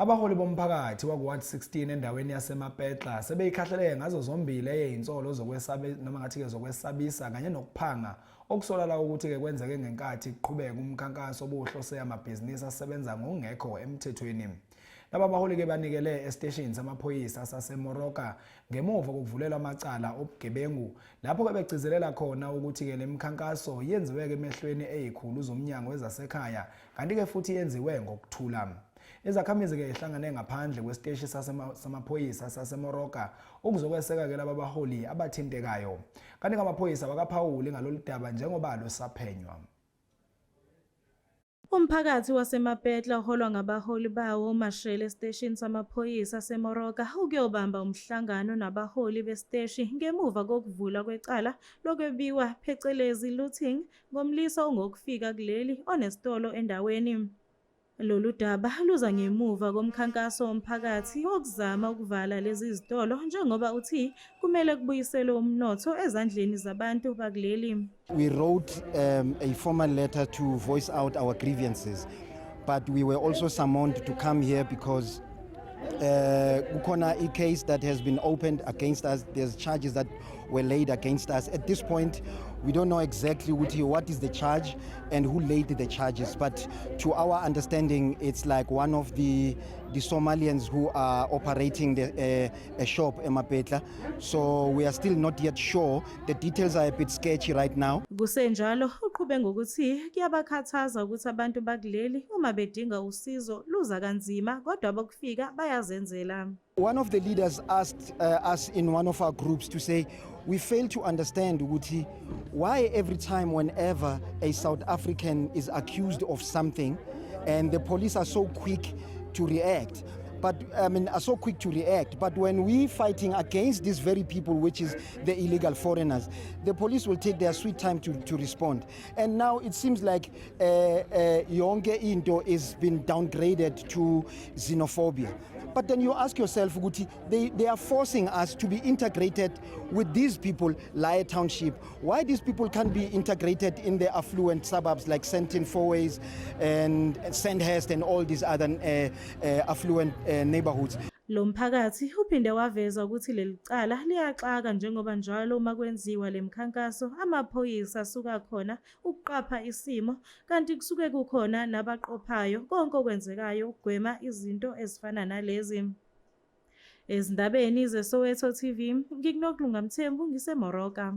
Abaholi bomphakathi waku-Ward 16 endaweni yaseMapetla sebeyikhahlele ngazo zombili eyeyinsolo zokwesabe noma ngathi-ke zokwesabisa kanye nokuphanga okusolakala ukuthi-ke kwenzeke ngenkathi kuqhubeka umkhankaso obuhlose amabhizinisi asebenza ngokungekho emthethweni. Laba baholi-ke banikele esiteshini samaphoyisa saseMoroka ngemuva kokuvulelwa amacala obugebengu lapho-ke begcizelela khona ukuthi-ke le mikhankaso yenziwe-ke emehlweni eyikhulu zomnyango wezasekhaya kanti-ke futhi yenziwe ngokuthula. Izakhamizi-ke ihlangane ngaphandle kwesiteshi samaphoyisa saseMoroka ukuzokweseka-ke laba baholi abathintekayo. Kanti ngamaphoyisa awakaphawuli ngalolu daba njengoba lusaphenywa. Umphakathi waseMapetla oholwa ngabaholi bawo umashele esiteshini samaphoyisa aseMoroka ukuyobamba umhlangano nabaholi besiteshi ngemuva kokuvulwa kwecala lokwebiwa, phecelezi looting, ngomlisa ongowokufika kuleli onesitolo endaweni. Lolu daba luza ngemuva komkhankaso womphakathi wokuzama ukuvala lezi zitolo njengoba uthi kumele kubuyiselwe umnotho ezandleni zabantu bakuleli. We wrote a formal letter to voice out our grievances, but we were also summoned to come here because kukhona a case that has been opened against us. There's charges that were laid against us. At this point, we don't know exactly what is the charge and who laid the charges. But to our understanding, it's like one of the Somalians who are operating a shop, eMapetla. So we are still not yet sure. The details are a bit sketchy right now. Kusenjalo uqhube ngokuthi kuyabakhathaza ukuthi abantu bakuleli uma bedinga usizo luza kanzima kodwa abokufika bayazenzela. One of the leaders asked us in one of our groups to say, we fail to understand ukuthi why every time whenever a South African is accused of something and the police are so quick to react, but I mean are so quick to react, but when we fighting against these very people, which is the illegal foreigners, the police will take their sweet time to respond. And now it seems like yonke into is been downgraded to xenophobia. But then you ask yourself ukuthi they are forcing us to be integrated with these people la township. Why these people can't be integrated in the affluent suburbs like Sandton, Fourways and Sandhurst and all these other affluent neighborhoods? Lo mphakathi uphinde waveza ukuthi leli cala liyaxaka njengoba njalo uma kwenziwa le mkhankaso amaphoyisa asuka khona ukuqapha isimo kanti kusuke kukhona nabaqophayo konke okwenzekayo ukugwema izinto ezifana nalezi. Ezindabeni zeSoweto TV, ngikuNokulunga Mthembu, ngiseMoroka.